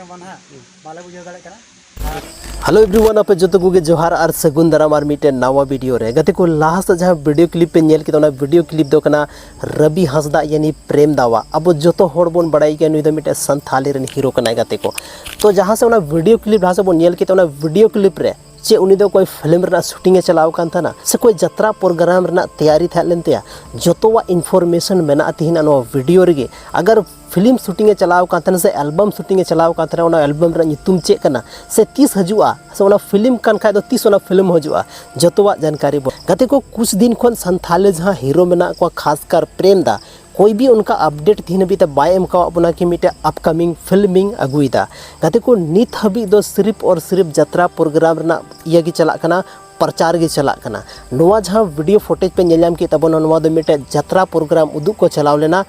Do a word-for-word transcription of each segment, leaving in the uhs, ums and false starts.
ᱵᱟᱝ ᱦᱟᱸᱜ ᱵᱟᱞᱮ ᱵᱩᱡᱷᱟᱹᱣ ᱫᱟᱲᱮᱭᱟᱜ ᱠᱟᱱᱟ᱾ ᱦᱮᱞᱳ ᱮᱵᱷᱨᱤᱣᱟᱱ, ᱟᱯᱮ ᱡᱚᱛᱚ ᱠᱚᱜᱮ ᱡᱚᱦᱟᱨ ᱟᱨ ᱥᱟᱹᱜᱩᱱ ᱫᱟᱨᱟᱢ ᱟᱨ ᱢᱤᱫᱴᱮᱱ ᱱᱟᱣᱟ ᱵᱷᱤᱰᱤᱭᱳ ᱨᱮ᱾ ᱜᱟᱛᱮ ᱠᱚ, ᱞᱟᱦᱟ ᱥᱮᱫ ᱡᱟᱦᱟᱸ ᱵᱷᱤᱰᱤᱭᱳ ᱠᱞᱤᱯ ᱯᱮ ᱧᱮᱞ ᱠᱮᱫᱟ, ᱚᱱᱟ ᱵᱷᱤᱰᱤᱭᱳ ᱠᱞᱤᱯ ᱫᱚ ᱠᱟᱱᱟ ᱨᱚᱵᱤ ᱦᱟᱸᱥᱫᱟ ᱭᱟᱱᱤ ᱯᱨᱮᱢ ᱫᱟᱣᱟ᱾ ᱟᱵᱚ ᱡᱚᱛᱚ ᱦᱚᱲ ᱵᱚᱱ ᱵᱟᱲᱟᱭ ᱜᱮᱭᱟ, ᱱᱩᱭ ᱫᱚ ᱢᱤᱫᱴᱮᱱ ᱥᱟᱱᱛᱷᱟᱞᱤ ᱨᱮᱱ ᱦᱤᱨᱳ ᱠᱟᱱᱟᱭ᱾ ᱜᱟᱛᱮ ᱠᱚ, ᱛᱚ ᱡᱟᱦᱟᱸ ᱥᱮᱫ ᱚᱱᱟ ᱵᱷᱤᱰᱤᱭᱳ ᱠᱞᱤᱯ ᱞᱟᱦᱟ ᱥᱮᱫ ᱵᱚᱱ ᱧᱮᱞ ᱠᱮᱫᱟ, ᱚᱱᱟ ᱵᱷᱤᱰᱤᱭᱳ ᱠᱞᱤᱯ ᱨᱮ ᱪᱮᱫ ᱩᱱᱤ ᱫᱚ ᱚᱠᱚᱭ ᱯᱷᱤᱞᱢ ᱨᱮᱱᱟᱜ ᱥᱩᱴᱤᱝ ᱮ ᱪᱟᱞᱟᱣ ᱟᱠᱟᱱ ᱛᱟᱦᱮᱱᱟ ᱥᱮ ᱚᱠᱚᱭ ᱡᱟᱛᱨᱟ ᱯᱨᱳᱜᱨᱟᱢ ᱨᱮᱱᱟᱜ ᱛᱮᱭᱟᱨᱤ ᱛᱟᱦᱮᱸ ᱞᱮᱱ ᱛᱟᱭᱟ, ᱡᱚᱛᱚᱣᱟᱜ ᱤᱱᱯᱷᱚᱨᱢᱮᱥᱚᱱ ᱢᱮᱱᱟᱜᱼᱟ ᱛᱤᱦᱤᱧ ᱱᱚᱣᱟ ᱵᱷᱤᱰᱤᱭᱳ ᱨᱮᱜᱮ᱾ ᱟᱜᱟᱨ ᱯᱷᱤᱞᱢ ᱥᱩᱴᱤᱝ ᱮ ᱪᱟᱞᱟᱣ ᱟᱠᱟᱱ ᱛᱟᱦᱮᱱᱟ ᱥᱮ ᱮᱞᱵᱟᱢ ᱥᱩᱴᱤᱝ ᱮ ᱪᱟᱞᱟᱣ ᱟᱠᱟᱱ ᱛᱟᱦᱮᱱᱟ, ᱚᱱᱟ ᱮᱞᱵᱟᱢ ᱨᱮᱱᱟᱜ ᱧᱩᱛᱩᱢ ᱪᱮᱫ ᱠᱟᱱᱟ ᱥᱮ ᱛᱤᱥ ᱦᱤᱡᱩᱜᱼᱟ, ᱥᱮ ᱚᱱᱟ ᱯᱷᱤᱞᱢ ᱠᱟᱱ ᱠᱷᱟᱡ ᱫᱚ ᱛᱤᱥ ᱚᱱᱟ ᱯᱷᱤᱞᱢ ᱦᱤᱡᱩᱜᱼᱟ, ᱡᱚᱛᱚᱣᱟᱜ ᱡᱟᱱᱠᱟᱨᱤ ᱵᱚᱱ᱾ ᱜᱟᱛᱮ ᱠᱚ, ᱠᱩᱪ ᱫᱤᱱ ᱠᱷᱚᱱ ᱥᱟᱱᱛᱷᱟᱞᱤ ᱡᱟᱦᱟᱸ ᱦᱤᱨᱳ ᱢᱮᱱᱟᱜ ᱠᱚᱣᱟ, ᱠᱷᱟᱥᱠᱟᱨ ᱯᱨᱮᱢ ᱫᱟ, ᱠᱚᱭ ᱵᱤ ᱚᱱᱠᱟ ᱟᱯᱰᱮᱴ ᱛᱤᱦᱤᱧ ᱦᱟᱹᱵᱤᱡ ᱛᱮ ᱵᱟᱭ ᱮᱢ ᱠᱟᱣᱟᱫ ᱵᱚᱱᱟ ᱠᱤ ᱢᱤᱫᱴᱮᱡ ᱟᱯᱠᱟᱢᱤᱝ ᱯᱷᱤᱞᱢᱤᱧ ᱟᱹᱜᱩᱭᱮᱫᱟ᱾ ᱜᱟᱛᱮ ᱠᱚ, ᱱᱤᱛ ᱦᱟᱹᱵᱤᱡ ᱫᱚ ᱥᱤᱨᱤᱯ ᱚᱨ ᱥᱤᱨᱤᱯ ᱡᱟᱛᱨᱟ ᱯᱨᱳᱜᱨᱟᱢ ᱨᱮᱱᱟᱜ ᱤᱭᱟᱹ ᱜᱮ ᱪᱟᱞᱟᱜ ᱠᱟᱱᱟ, ᱯᱨᱚᱪᱟᱨ ᱜᱮ ᱪᱟᱞᱟᱜ ᱠᱟᱱᱟ᱾ ᱱᱚᱣᱟ ᱡᱟᱦᱟᱸ ᱵᱷᱤᱰᱤᱭᱳ ᱯᱷᱩᱴᱮᱡᱽ ᱯᱮ ᱧᱮᱞ ᱧᱟᱢ ᱠᱮᱫ ᱛᱟᱵᱚᱱᱟ, ᱱᱚᱣᱟ ᱫᱚ ᱢᱤᱫᱴᱮᱡ ᱡᱟᱛᱨᱟ ᱯᱨᱳᱜᱨᱟᱢ ᱩᱫᱩᱜ ᱠᱚ ᱪᱟᱞᱟᱣ ᱞᱮᱱᱟ᱾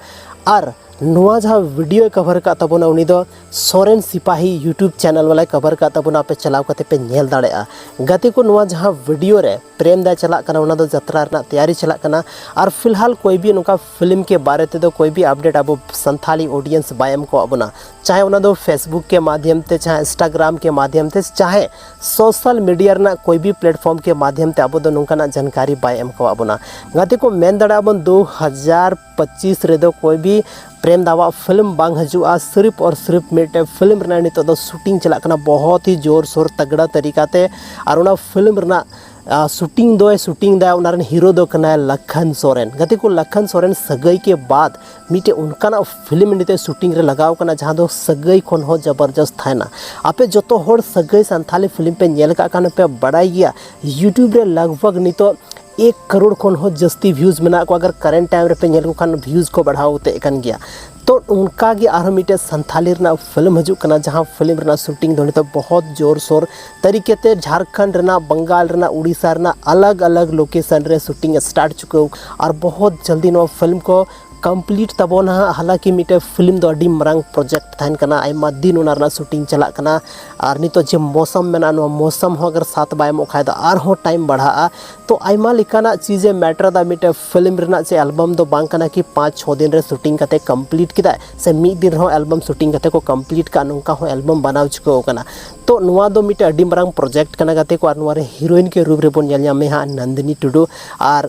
ᱟᱨ ᱱᱚᱣᱟ ᱡᱟᱦᱟᱸ ᱵᱷᱤᱰᱤᱭᱳᱭ ᱠᱟᱵᱷᱟᱨ ᱟᱠᱟᱫ ᱛᱟᱵᱚᱱᱟ, ᱩᱱᱤ ᱫᱚ ᱥᱚᱨᱮᱱ ᱥᱤᱯᱟᱦᱤ ᱭᱩᱴᱩᱵᱽ ᱪᱮᱱᱮᱞ ᱵᱟᱞᱟᱭ ᱠᱟᱵᱷᱟᱨ ᱟᱠᱟᱫ ᱛᱟᱵᱚᱱᱟ, ᱟᱯᱮ ᱪᱟᱞᱟᱣ ᱠᱟᱛᱮ ᱯᱮ ᱧᱮᱞ ᱫᱟᱲᱮᱭᱟᱜᱼᱟ᱾ ᱜᱟᱛᱮ ᱠᱚ, ᱱᱚᱣᱟ ᱡᱟᱦᱟᱸ ᱵᱷᱤᱰᱤᱭᱳ ᱨᱮ ᱯᱨᱮᱢ ᱫᱟᱭ ᱪᱟᱞᱟᱜ ᱠᱟᱱᱟ, ᱚᱱᱟ ᱫᱚ ᱡᱟᱛᱨᱟ ᱨᱮᱱᱟᱜ ᱛᱮᱭᱟᱨᱤ ᱪᱟᱞᱟᱜ ᱠᱟᱱᱟ᱾ ᱟᱨ ᱯᱷᱤᱞᱦᱟᱞ ᱠᱚᱭ ᱵᱤ ᱱᱚᱝᱠᱟ ᱯᱷᱤᱞᱢ ᱠᱮ ᱵᱟᱨᱮ ᱛᱮᱫᱚ ᱠᱚᱭ ᱵᱤ ᱟᱯᱰᱮᱴ ᱟᱵᱚ ᱥᱟᱱᱛᱷᱟᱞᱤ ᱚᱰᱤᱭᱮᱱᱥ ᱵᱟᱭ ᱮᱢ ᱠᱟᱣᱟᱫ ᱵᱚᱱᱟ, ᱪᱟᱦᱮ ᱚᱱᱟ ᱫᱚ ᱯᱷᱮᱥᱵᱩᱠ ᱠᱮ ᱢᱟᱫᱷᱭᱚᱢ ᱛᱮ, ᱪᱟᱦᱮ ᱤᱱᱥᱴᱟᱜᱨᱟᱢ ᱠᱮ ᱢᱟᱫᱷᱭᱚᱢ ᱛᱮ, ᱪᱟᱦᱮ ᱥᱳᱥᱟᱞ ᱢᱤᱰᱤᱭᱟ ᱨᱮᱱᱟᱜ ᱠᱚᱭ ᱵᱤ ᱯᱞᱮᱴᱯᱷᱚᱨᱢ ᱠᱮ ᱢᱟᱫᱷᱭᱚᱢ ᱛᱮ ᱟᱵᱚ ᱫᱚ ᱱᱚᱝᱠᱟᱱᱟᱜ ᱡᱟᱱᱠᱟᱨᱤ ᱵᱟᱭ ᱮᱢ ᱠᱟᱣᱟᱫ ᱵᱚᱱᱟ᱾ ᱜᱟᱛᱮ ᱠᱚ, ᱢᱮᱱ ᱫᱟᱲᱮᱭᱟᱜᱼᱟ ᱵᱚᱱ ᱫᱩ ᱦᱟᱡᱟᱨ ᱯᱚᱸᱪᱤᱥ ᱨᱮᱫᱚ ᱠᱚᱭ ᱵᱤ ᱯᱨᱮᱢ ᱫᱟᱣᱟᱜ ᱯᱷᱤᱞᱢ ᱵᱟᱝ ᱦᱤᱡᱩᱜᱼᱟ, ᱥᱤᱨᱤᱯ ᱚᱨ ᱥᱤᱨᱤᱯ ᱢᱤᱫᱴᱮᱱ ᱯᱷᱤᱞᱢ ᱨᱮᱱᱟᱜ ᱱᱤᱛᱚᱜ ᱫᱚ ᱥᱩᱴᱤᱝ ᱪᱟᱞᱟᱜ ᱠᱟᱱᱟ, ᱵᱚᱦᱚᱛ ᱦᱤ ᱡᱳᱨ ᱥᱳᱨ ᱛᱟᱜᱽᱲᱟ ᱛᱟᱹᱨᱤᱠᱟ ᱛᱮ᱾ ᱟᱨ ᱚᱱᱟ ᱯᱷᱤᱞᱢ ᱨᱮᱱᱟᱜ ᱟ, ᱥᱩᱴᱤᱝ ᱫᱚᱭ ᱥᱩᱴᱤᱝ ᱫᱟ, ᱚᱱᱟ ᱨᱮᱱ ᱦᱤᱨᱳ ᱫᱚ ᱠᱟᱱᱟᱭ ᱞᱟᱠᱷᱟᱱ ᱥᱚᱨᱮᱱ᱾ ᱜᱟᱛᱮ ᱠᱚ, ᱞᱟᱠᱷᱟᱱ ᱥᱚᱨᱮᱱ ᱥᱟᱹᱜᱟᱹᱭ ᱠᱮ ᱵᱟᱫ ᱢᱤᱫᱴᱮᱡ ᱚᱱᱠᱟᱱᱟᱜ ᱯᱷᱤᱞᱢ ᱱᱤᱛᱚᱜ ᱥᱩᱴᱤᱝ ᱨᱮ ᱞᱟᱜᱟᱣ ᱠᱟᱱᱟ, ᱡᱟᱦᱟᱸ ᱫᱚ ᱥᱟᱹᱜᱟᱹᱭ ᱠᱷᱚᱱ ᱦᱚᱸ ᱡᱚᱵᱚᱨᱡᱚᱥᱛ ᱛᱟᱦᱮᱱᱟ᱾ ᱟᱯᱮ ᱡᱚᱛᱚ ᱦᱚᱲ ᱥᱟᱹᱜᱟᱹᱭ ᱥᱟᱱᱛᱷᱟᱞᱤ ᱯᱷᱤᱞᱢ ᱯᱮ ᱧᱮᱞ ᱟᱠᱟᱫ ᱠᱷᱟᱱ ᱯᱮ ᱵᱟᱲᱟᱭ ᱜᱮᱭᱟ, ᱭᱩᱴᱩᱵᱽ ᱨᱮ ᱞᱟᱜᱽ ᱵᱷᱟᱜᱽ ᱱᱤᱛᱚᱜ ᱮᱠ ᱠᱟᱨᱳᱲ ᱠᱷᱚᱱ ᱦᱚᱸ ᱡᱟᱹᱥᱛᱤ ᱵᱷᱤᱭᱩᱡᱽ ᱢᱮᱱᱟᱜ ᱠᱚᱣᱟ᱾ ᱟᱜᱟᱨ ᱠᱟᱨᱮᱱᱴ ᱴᱟᱭᱤᱢ ᱨᱮᱯᱮ ᱧᱮᱞ ᱠᱚ ᱠᱷᱟᱱ, ᱵᱷᱤᱭᱩᱡᱽ ᱠᱚ ᱵᱟᱲᱦᱟᱣ ᱠᱟᱛᱮ ᱠᱟᱱ ᱜᱮᱭᱟ᱾ ᱛᱚ ᱚᱱᱠᱟ ᱜᱮ ᱟᱨᱦᱚᱸ ᱢᱤᱫᱴᱮᱡ ᱥᱟᱱᱛᱷᱟᱞᱤ ᱨᱮᱱᱟᱜ ᱯᱷᱤᱞᱢ ᱦᱤᱡᱩᱜ ᱠᱟᱱᱟ, ᱡᱟᱦᱟᱸ ᱯᱷᱤᱞᱢ ᱨᱮᱱᱟᱜ ᱥᱩᱴᱤᱝ ᱫᱚ ᱱᱤᱛᱚᱜ ᱵᱚᱦᱚᱛ ᱡᱳᱨ ᱥᱳᱨ ᱛᱟᱹᱨᱤᱠᱟ ᱛᱮ ᱡᱷᱟᱲᱠᱷᱚᱸᱰ ᱨᱮᱱᱟᱜ, ᱵᱟᱝᱜᱟᱞ ᱨᱮᱱᱟᱜ, ᱩᱲᱤᱥᱥᱟ ᱨᱮᱱᱟᱜ ᱟᱞᱟᱜᱽ ᱟᱞᱟᱜᱽ ᱞᱳᱠᱮᱥᱚᱱ ᱨᱮ ᱥᱩᱴᱤᱝ ᱥᱴᱟᱨᱴ ᱪᱩᱠᱟᱹᱣ᱾ ᱟᱨ ᱵᱚᱦᱚᱛ ᱡᱚᱞᱫᱤ ᱱᱚᱣᱟ ᱯᱷᱤᱞᱢ ᱠᱚ ᱠᱚᱢᱯᱞᱤᱴ ᱛᱟᱵᱚᱱᱟ ᱦᱟᱸᱜ᱾ ᱦᱟᱞᱟᱸᱠᱤ ᱢᱤᱫᱴᱮᱱ ᱯᱷᱤᱞᱢ ᱫᱚ ᱟᱹᱰᱤ ᱢᱟᱨᱟᱝ ᱯᱨᱚᱡᱮᱠᱴ ᱛᱟᱦᱮᱱ ᱠᱟᱱᱟ, ᱟᱭᱢᱟ ᱫᱤᱱ ᱚᱱᱟ ᱨᱮᱱᱟᱜ ᱥᱩᱴᱤᱝ ᱪᱟᱞᱟᱜ ᱠᱟᱱᱟ᱾ ᱟᱨ ᱱᱤᱛᱚᱜ ᱡᱮ ᱢᱳᱥᱚᱢ ᱢᱮᱱᱟᱜᱼᱟ, ᱱᱚᱣᱟ ᱢᱳᱥᱚᱢ ᱦᱚᱸ ᱟᱜᱟᱨ ᱥᱟᱛᱷ ᱵᱟᱭ ᱮᱢᱚᱜ ᱠᱷᱟᱡ ᱫᱚ ᱟᱨᱦᱚᱸ ᱴᱟᱭᱤᱢ ᱵᱟᱲᱦᱟᱜᱼᱟ᱾ ᱛᱚ ᱟᱭᱢᱟ ᱞᱮᱠᱟᱱᱟᱜ ᱪᱤᱡᱮ ᱢᱮᱴᱟᱨ ᱫᱟ᱾ ᱢᱤᱫᱴᱮᱱ ᱯᱷᱤᱞᱢ ᱨᱮᱱᱟᱜ ᱪᱮ ᱮᱞᱵᱟᱢ ᱫᱚ ᱵᱟᱝ ᱠᱟᱱᱟ ᱠᱤ ᱯᱟᱸᱪ ᱪᱷᱚ ᱫᱤᱱ ᱨᱮ ᱥᱩᱴᱤᱝ ᱠᱟᱛᱮ ᱠᱚᱢᱯᱞᱤᱴ ᱠᱮᱫᱟᱭ, ᱥᱮ ᱢᱤᱫ ᱫᱤᱱ ᱨᱮᱦᱚᱸ ᱮᱞᱵᱟᱢ ᱥᱩᱴᱤᱝ ᱠᱟᱛᱮ ᱠᱚ ᱠᱚᱢᱯᱞᱤᱴ ᱠᱟᱜᱼᱟ, ᱱᱚᱝᱠᱟ ᱦᱚᱸ ᱮᱞᱵᱟᱢ ᱵᱟᱱᱟᱣ ᱪᱩᱠᱟᱹᱣ ᱠᱟᱱᱟ᱾ ᱛᱚ ᱱᱚᱣᱟ ᱫᱚ ᱢᱤᱫᱴᱮᱱ ᱟᱹᱰᱤ ᱢᱟᱨᱟᱝ ᱯᱨᱚᱡᱮᱠᱴ ᱠᱟᱱᱟ ᱜᱟᱛᱮ ᱠᱚ, ᱟᱨ ᱱᱚᱣᱟ ᱨᱮ ᱦᱤᱨᱳᱭᱤᱱ ᱠᱮ ᱨᱩᱯ ᱨᱮᱵᱚᱱ ᱧᱮᱞ ᱧᱟᱢᱮ ᱦᱟᱸᱜ ᱱᱟᱱᱫᱤᱱᱤ ᱴᱩᱰᱩ᱾ ᱟᱨ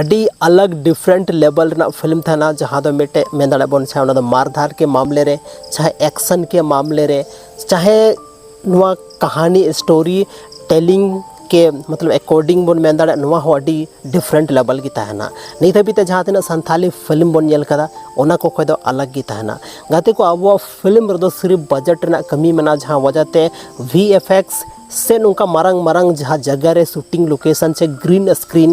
ᱟᱹᱰᱤ ᱟᱞᱟᱜᱽ ᱰᱤᱯᱷᱟᱨᱮᱱᱴ ᱞᱮᱵᱮᱞ ᱨᱮᱱᱟᱜ ᱯᱷᱤᱞᱢ ᱛᱟᱦᱮᱱᱟ, ᱡᱟᱦᱟᱸ ᱫᱚ ᱢᱤᱫᱴᱮᱡ ᱢᱮᱱ ᱫᱟᱲᱮᱭᱟᱜ ᱵᱚᱱ ᱪᱟᱦᱮ ᱚᱱᱟ ᱫᱚ ᱢᱟᱨᱫᱷᱟᱨ ᱠᱮ ᱢᱟᱢᱞᱮ ᱨᱮ, ᱪᱟᱦᱮ ᱮᱠᱥᱚᱱ ᱠᱮ ᱢᱟᱢᱞᱮ ᱨᱮ, ᱪᱟᱦᱮ ᱱᱚᱣᱟ ᱠᱟᱦᱟᱱᱤ ᱥᱴᱳᱨᱤ ᱴᱮᱞᱤᱝ ᱠᱮ ᱢᱚᱛᱞᱚᱵ ᱮᱠᱚᱨᱰᱤᱝ ᱵᱚᱱ ᱢᱮᱱ ᱫᱟᱲᱮᱭᱟᱜᱼᱟ, ᱱᱚᱣᱟ ᱦᱚᱸ ᱟᱹᱰᱤ ᱰᱤᱯᱷᱟᱨᱮᱱᱴ ᱞᱮᱵᱮᱞ ᱜᱮ ᱛᱟᱦᱮᱱᱟ᱾ ᱱᱤᱛ ᱦᱟᱹᱵᱤᱡ ᱛᱮ ᱡᱟᱦᱟᱸ ᱛᱤᱱᱟᱹᱜ ᱥᱟᱱᱛᱷᱟᱞᱤ ᱯᱷᱤᱞᱢ ᱵᱚᱱ ᱧᱮᱞ ᱠᱟᱫᱟ, ᱚᱱᱟ ᱠᱚ ᱠᱷᱚᱡ ᱫᱚ ᱟᱞᱟᱜᱽ ᱜᱮ ᱛᱟᱦᱮᱱᱟ᱾ ᱜᱟᱛᱮ ᱠᱚ, ᱟᱵᱚᱣᱟᱜ ᱯᱷᱤᱞᱢ ᱨᱮᱫᱚ ᱥᱤᱨᱤᱯ ᱵᱟᱡᱮᱴ ᱨᱮᱱᱟᱜ ᱠᱟᱹᱢᱤ ᱢᱮᱱᱟᱜᱼᱟ, ᱡᱟᱦᱟᱸ ᱣᱟᱡᱟᱛᱮ ᱵᱷᱤ ᱮᱯᱷ ᱮᱠᱥ ᱥᱮ ᱱᱚᱝᱠᱟ ᱢᱟᱨᱟᱝ ᱢᱟᱨᱟᱝ ᱡᱟᱦᱟᱸ ᱡᱟᱭᱜᱟ ᱨᱮ ᱥᱩᱴᱤᱝ ᱞᱳᱠᱮᱥᱚᱱ ᱥᱮ ᱜᱨᱤᱱ ᱥᱠᱨᱤᱱ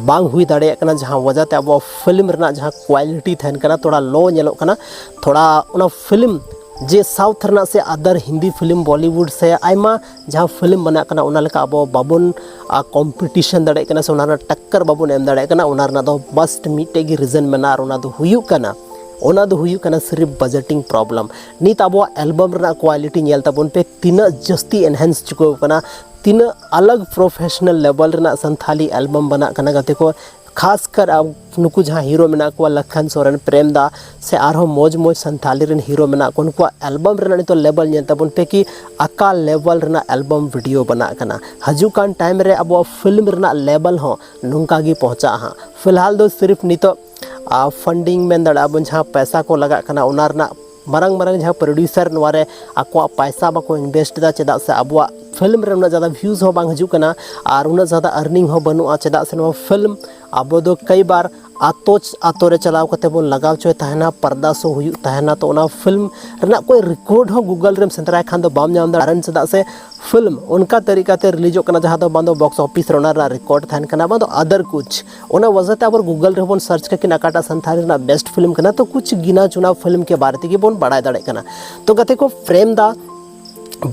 ᱵᱟᱝ ᱦᱩᱭ ᱫᱟᱲᱮᱭᱟᱜ ᱠᱟᱱᱟ, ᱡᱟᱦᱟᱸ ᱣᱟᱡᱟᱛᱮ ᱟᱵᱚᱣᱟᱜ ᱯᱷᱤᱞᱢ ᱨᱮᱱᱟᱜ ᱡᱟᱦᱟᱸ ᱠᱳᱣᱟᱞᱤᱴᱤ ᱛᱟᱦᱮᱱ ᱠᱟᱱᱟ, ᱛᱷᱚᱲᱟ ᱞᱳ ᱧᱮᱞᱚᱜ ᱠᱟᱱᱟ᱾ ᱛᱷᱚᱲᱟ ᱚᱱᱟ ᱯᱷᱤᱞᱢ ᱡᱮ ᱥᱟᱣᱩᱛᱷ ᱨᱮᱱᱟᱜ ᱥᱮ ᱟᱫᱟᱨ ᱦᱤᱱᱫᱤ ᱯᱷᱤᱞᱢ, ᱵᱚᱞᱤᱣᱩᱰ ᱥᱮ ᱟᱭᱢᱟ ᱡᱟᱦᱟᱸ ᱯᱷᱤᱞᱢ ᱵᱮᱱᱟᱜ ᱠᱟᱱᱟ, ᱚᱱᱟ ᱞᱮᱠᱟ ᱟᱵᱚ ᱵᱟᱵᱚᱱ ᱠᱚᱢᱯᱤᱴᱤᱥᱚᱱ ᱫᱟᱲᱮᱭᱟᱜ ᱠᱟᱱᱟ ᱥᱮ ᱚᱱᱟ ᱨᱮᱱᱟᱜ ᱴᱟᱠᱠᱟᱨ ᱵᱟᱵᱚᱱ ᱮᱢ ᱫᱟᱲᱮᱭᱟᱜ ᱠᱟᱱᱟ᱾ ᱚᱱᱟ ᱨᱮᱱᱟᱜ ᱫᱚ ᱵᱟᱥᱴ ᱢᱤᱫᱴᱮᱡ ᱜᱮ ᱨᱤᱡᱚᱱ ᱢᱮᱱᱟᱜᱼᱟ, ᱟᱨ ᱚᱱᱟ ᱫᱚ ᱦᱩᱭᱩᱜ ᱠᱟᱱᱟ, ᱚᱱᱟ ᱫᱚ ᱦᱩᱭᱩᱜ ᱠᱟᱱᱟ ᱥᱤᱨᱤᱯ ᱵᱟᱡᱮᱴᱤᱝ ᱯᱨᱚᱵᱞᱮᱢ᱾ ᱱᱤᱛ ᱟᱵᱚᱣᱟᱜ ᱮᱞᱵᱟᱢ ᱨᱮᱱᱟᱜ ᱠᱳᱣᱟᱞᱤᱴᱤ ᱧᱮᱞ ᱛᱟᱵᱚᱱ ᱯᱮ, ᱛᱤᱱᱟᱹᱜ ᱡᱟᱹᱥᱛᱤ ᱮᱱᱦᱮᱱᱥ ᱪᱩᱠᱟᱹᱣ ᱠᱟᱱᱟ, ᱛᱤᱱᱟᱹᱜ ᱟᱞᱟᱜᱽ ᱯᱨᱚᱯᱷᱮᱥᱚᱱᱟᱞ ᱞᱮᱵᱮᱞ ᱨᱮᱱᱟᱜ ᱥᱟᱱᱛᱷᱟᱞᱤ ᱮᱞᱵᱟᱢ ᱵᱮᱱᱟᱜ ᱠᱟᱱᱟ ᱜᱟᱛᱮ ᱠᱚ᱾ ᱠᱷᱟᱥ ᱠᱟᱨ ᱟᱵ-, ᱱᱩᱠᱩ ᱡᱟᱦᱟᱸ ᱦᱤᱨᱳ ᱢᱮᱱᱟᱜ ᱠᱚᱣᱟ, ᱞᱟᱠᱷᱟᱱ ᱥᱚᱨᱮᱱ, ᱯᱨᱮᱢ ᱫᱟ, ᱥᱮ ᱟᱨᱦᱚᱸ ᱢᱚᱡᱽ ᱢᱚᱡᱽ ᱥᱟᱱᱛᱷᱟᱞᱤ ᱨᱮᱱ ᱦᱤᱨᱳ ᱢᱮᱱᱟᱜ ᱠᱚᱣᱟ, ᱱᱩᱠᱩᱣᱟᱜ ᱮᱞᱵᱟᱢ ᱨᱮᱱᱟᱜ ᱱᱤᱛᱚᱜ ᱞᱮᱵᱮᱞ ᱧᱮᱞ ᱛᱟᱵᱚᱱ ᱯᱮ ᱠᱤ ᱟᱠᱟ ᱞᱮᱵᱮᱞ ᱨᱮᱱᱟᱜ ᱮᱞᱵᱟᱢ ᱵᱷᱤᱰᱤᱭᱳ ᱵᱮᱱᱟᱜ ᱠᱟᱱᱟ᱾ ᱦᱤᱡᱩᱜ ᱠᱟᱱ ᱴᱟᱭᱤᱢ ᱨᱮ ᱟᱵᱚᱣᱟᱜ ᱯᱷᱤᱞᱢ ᱨᱮᱱᱟᱜ ᱞᱮᱵᱮᱞ ᱦᱚᱸ ᱱᱚᱝᱠᱟ ᱜᱮ ᱯᱚᱦᱪᱟᱜᱼᱟ ᱦᱟᱸᱜ᱾ ᱯᱷᱤᱞᱦᱟᱞ ᱫᱚ ᱥᱤᱨᱤᱯ ᱱᱤᱛᱚᱜ ᱯᱷᱟᱱᱰᱤᱝ ᱢᱮᱱ ᱫᱟᱲᱮᱭᱟᱜᱼᱟ ᱵᱚᱱ, ᱡᱟᱦᱟᱸ ᱯᱚᱭᱥᱟ ᱠᱚ ᱞᱟᱜᱟᱜ ᱠᱟᱱᱟ, ᱚᱱᱟ ᱨᱮᱱᱟᱜ ᱢᱟᱨᱟᱝ ᱢᱟᱨᱟᱝ ᱡᱟᱦᱟᱸ ᱯᱨᱚᱰᱭᱩᱥᱟᱨ ᱱᱚᱣᱟ ᱨᱮ ᱟᱠᱚᱣᱟᱜ ᱯᱚᱭᱥᱟ ᱵᱟᱠᱚ ᱤᱱᱵᱷᱮᱥᱴ ᱮᱫᱟ, ᱪᱮᱫᱟᱜ ᱥᱮ ᱟᱵᱚᱣᱟᱜ ᱯᱷᱤᱞᱢ ᱨᱮ ᱩᱱᱟᱹᱜ ᱡᱟᱫᱟ ᱵᱷᱤᱭᱩᱡᱽ ᱦᱚᱸ ᱵᱟᱝ ᱦᱤᱡᱩᱜ ᱠᱟᱱᱟ ᱟᱨ ᱩᱱᱟᱹᱜ ᱡᱟᱫᱟ ᱟᱨᱱᱤᱝ ᱦᱚᱸ ᱵᱟᱹᱱᱩᱜᱼᱟ, ᱪᱮᱫᱟᱜ ᱥᱮ ᱱᱚᱣᱟ ᱯᱷᱤᱞᱢ ᱟᱵᱚ ᱫᱚ ᱠᱟᱹᱭ ᱵᱟᱨ ᱟᱛᱳ ᱪ-, ᱟᱛᱳ ᱨᱮ ᱪᱟᱞᱟᱣ ᱠᱟᱛᱮ ᱵᱚᱱ ᱞᱟᱜᱟᱣ ᱦᱚᱪᱚᱭ ᱛᱟᱦᱮᱱᱟ, ᱯᱚᱨᱫᱟ ᱥᱳ ᱦᱩᱭᱩᱜ ᱛᱟᱦᱮᱱᱟ, ᱛᱚ ᱚᱱᱟ ᱯᱷᱤᱞᱢ ᱨᱮᱱᱟᱜ ᱠᱚᱭ ᱨᱮᱠᱚᱨᱰ ᱦᱚᱸ ᱜᱩᱜᱚᱞ ᱨᱮᱢ ᱥᱮᱸᱫᱽᱨᱟᱭ ᱠᱷᱟᱱ ᱫᱚ ᱵᱟᱢ ᱧᱟᱢ ᱫᱟᱲᱮᱭᱟᱜᱼᱟ᱾ ᱠᱟᱨᱚᱱ ᱪᱮᱫᱟᱜ ᱥᱮ ᱯᱷᱤᱞᱢ ᱚᱱᱠᱟ ᱛᱟᱹᱨᱤᱠᱟ ᱛᱮ ᱨᱤᱞᱤᱡᱚᱜ ᱠᱟᱱᱟ, ᱡᱟᱦᱟᱸ ᱫᱚ ᱵᱟᱝ ᱫᱚ ᱵᱚᱠᱥ ᱚᱯᱷᱤᱥ ᱨᱮ ᱚᱱᱟ ᱨᱮᱱᱟᱜ ᱨᱮᱠᱚᱨᱰ ᱛᱟᱦᱮᱱ ᱠᱟᱱᱟ, ᱵᱟᱝ ᱫᱚ ᱟᱫᱟᱨ ᱠᱩᱪ᱾ ᱚᱱᱟ ᱣᱟᱡᱟ ᱛᱮ ᱟᱵᱚ ᱜᱩᱜᱚᱞ ᱨᱮᱵᱚᱱ ᱥᱟᱨᱪ ᱠᱟᱜ ᱠᱤᱱ ᱚᱠᱟᱴᱟᱜ ᱥᱟᱱᱛᱷᱟᱞᱤ ᱨᱮᱱᱟᱜ ᱵᱮᱥᱴ ᱯᱷᱤᱞᱢ ᱠᱟᱱᱟ, ᱛᱚ ᱠᱩᱪ ᱜᱤᱱᱟ ᱪᱩᱱᱟ ᱯᱷᱤᱞᱢ ᱠᱮ ᱵᱟᱨᱮ ᱛᱮᱜᱮ ᱵᱚᱱ ᱵᱟᱲᱟᱭ ᱫᱟᱲᱮᱭᱟᱜ ᱠᱟᱱᱟ᱾ ᱛᱚ ᱜᱟᱛᱮ ᱠᱚ, ᱯᱨᱮᱢ ᱫᱟ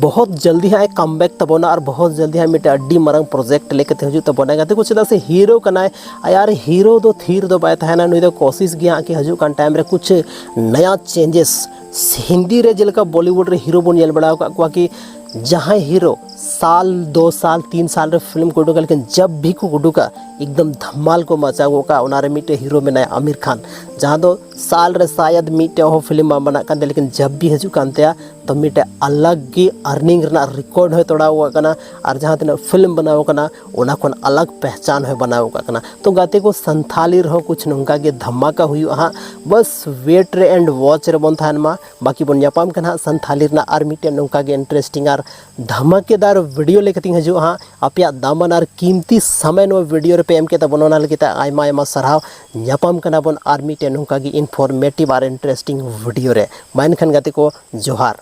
ᱵᱚᱦᱚᱛ ᱡᱚᱞᱫᱤ ᱦᱟᱸᱜ ᱮ ᱠᱟᱢᱵᱮᱠ ᱛᱟᱵᱚᱱᱟ ᱟᱨ ᱵᱚᱦᱚᱛ ᱡᱚᱞᱫᱤ ᱦᱟᱸᱜ ᱢᱤᱫᱴᱮᱱ ᱟᱹᱰᱤ ᱢᱟᱨᱟᱝ ᱯᱨᱚᱡᱮᱠᱴ ᱞᱮᱠᱟᱛᱮ ᱦᱤᱡᱩᱜ ᱛᱟᱵᱚᱱᱟ ᱜᱟᱛᱮ ᱠᱚ᱾ ᱪᱮᱫᱟᱜ ᱥᱮ ᱦᱤᱨᱳ ᱠᱟᱱᱟᱭ ᱟᱨ ᱦᱤᱨᱳ ᱫᱚ ᱛᱷᱤᱨ ᱫᱚ ᱵᱟᱭ ᱛᱟᱦᱮᱱᱟ᱾ ᱱᱩᱭ ᱫᱚ ᱠᱳᱥᱤᱥ ᱜᱮ ᱦᱟᱸᱜ ᱠᱤ ᱦᱤᱡᱩᱜ ᱠᱟᱱ ᱴᱟᱭᱤᱢ ᱨᱮ ᱠᱩᱪᱷ ᱱᱟᱭᱟ ᱪᱮᱧᱡᱮᱥ᱾ ᱦᱤᱱᱫᱤ ᱨᱮ ᱡᱮᱞᱮᱠᱟ ᱵᱚᱞᱤᱣᱩᱰ ᱨᱮ ᱦᱤᱨᱳ ᱵᱚᱱ ᱧᱮᱞ ᱵᱟᱲᱟ ᱟᱠᱟᱫ ᱠᱚᱣᱟ ᱠᱤ ᱡᱟᱦᱟᱸᱭ ᱦᱤᱨᱳ ᱥᱟᱞ ᱫᱚ ᱥᱟᱞ ᱛᱤᱱ ᱥᱟᱞ ᱨᱮ ᱯᱷᱤᱞᱢ ᱠᱚ ᱩᱰᱩᱠᱟ, ᱞᱮᱠᱤᱱ ᱡᱟᱵ ᱵᱷᱤ ᱠᱚ ᱩᱰᱩᱠᱟ ᱮᱠᱫᱚᱢ ᱫᱷᱟᱢᱟᱞ ᱠᱚ ᱢᱟᱪᱟᱣ ᱜᱚᱫ ᱠᱟᱜᱼᱟ᱾ ᱚᱱᱟ ᱨᱮ ᱢᱤᱫᱴᱮᱱ ᱦᱤᱨᱳ ᱢᱮᱱᱟᱭᱟ ᱟᱢᱤᱨ ᱠᱷᱟᱱ, ᱡᱟᱦᱟᱸ ᱫᱚ ᱥᱟᱞ ᱨᱮ ᱥᱟᱭᱟᱫ ᱢᱤᱫᱴᱮᱡ ᱦᱚᱸ ᱯᱷᱤᱞᱢ ᱵᱟᱝ ᱵᱮᱱᱟᱜ ᱠᱟᱱ ᱛᱟᱭᱟ, ᱞᱮᱠᱤᱱ ᱡᱟᱵ ᱵᱷᱤ ᱦᱤᱡᱩᱜ ᱠᱟᱱ ᱛᱟᱭᱟ ᱛᱚ ᱢᱤᱫᱴᱮᱡ ᱟᱞᱟᱜᱽ ᱜᱮ ᱟᱨᱱᱤᱝ ᱨᱮᱱᱟᱜ ᱨᱮᱠᱚᱨᱰ ᱦᱚᱸᱭ ᱛᱚᱲᱟᱣ ᱟᱠᱟᱫ ᱠᱟᱱᱟ᱾ ᱟᱨ ᱡᱟᱦᱟᱸ ᱛᱤᱱᱟᱹᱜ ᱯᱷᱤᱞᱢ ᱵᱮᱱᱟᱣ ᱟᱠᱟᱱᱟ ᱚᱱᱟ ᱠᱷᱚᱱ ᱟᱞᱟᱜᱽ ᱯᱮᱦᱪᱟᱱ ᱦᱚᱸᱭ ᱵᱮᱱᱟᱣ ᱟᱠᱟᱫ ᱠᱟᱱᱟ᱾ ᱛᱚ ᱜᱟᱛᱮ ᱠᱚ, ᱥᱟᱱᱛᱷᱟᱞᱤ ᱨᱮᱦᱚᱸ ᱠᱩᱪᱷ ᱱᱚᱝᱠᱟ ᱜᱮ ᱫᱷᱟᱢᱟᱠᱟ ᱦᱩᱭᱩᱜᱼᱟ ᱦᱟᱸᱜ᱾ ᱵᱟᱥ ᱣᱮᱴ ᱨᱮ ᱮᱱᱰ ᱣᱟᱪ ᱨᱮᱵᱚᱱ ᱛᱟᱦᱮᱱ ᱢᱟ᱾ ᱵᱟᱹᱠᱤ ᱵᱚᱱ ᱧᱟᱯᱟᱢ ᱠᱟᱱᱟ ᱦᱟᱸᱜ ᱥᱟᱱᱛᱷᱟᱞᱤ ᱨᱮᱱᱟᱜ ᱟᱨ ᱢᱤᱫᱴᱮᱱ ᱱᱚᱝᱠᱟ ᱜᱮ ᱤᱱᱴᱟᱨᱮᱥᱴᱤᱝ ᱟᱨ ᱫᱷᱟᱢᱟᱠᱮᱫᱟᱨ ᱵᱷᱤᱰᱤᱭᱳ ᱞᱮᱠᱟᱛᱤᱧ ᱦᱤᱡᱩᱜᱼᱟ ᱦᱟᱸᱜ᱾ ᱟᱯᱮᱭᱟᱜ ᱫᱟᱢᱟᱱ ᱟᱨ ᱠᱤᱢᱛᱤ ᱥᱚᱢᱚᱭ ᱱᱚᱣᱟ ᱵᱷᱤᱰᱤᱭᱳ ᱨᱮᱯᱮ ᱮᱢ ᱠᱮᱫ ᱛᱟᱵᱚᱱᱟ, ᱚᱱᱟ ᱞᱟᱹᱜᱤᱫ ᱛᱮ ᱟᱭᱢᱟ ᱟᱭᱢᱟ ᱥᱟᱨᱦᱟᱣ᱾ ᱧᱟᱯᱟᱢ ᱠᱟᱱᱟ ᱵᱚᱱ ᱟᱨ ᱢᱤᱫᱴᱮᱱ ᱱᱚᱝᱠᱟ ᱜᱮ ᱤᱱᱯᱷᱚᱨᱢᱮᱴᱤᱵᱷ ᱟᱨ ᱤᱱᱴᱟᱨᱮᱥᱴᱤᱝ ᱵᱷᱤᱰᱤᱭᱳ ᱨᱮ᱾ ᱢᱟ ᱮᱱᱠᱷᱟᱱ ᱜᱟᱛᱮ ᱠᱚ, ᱡᱚᱦᱟᱨ᱾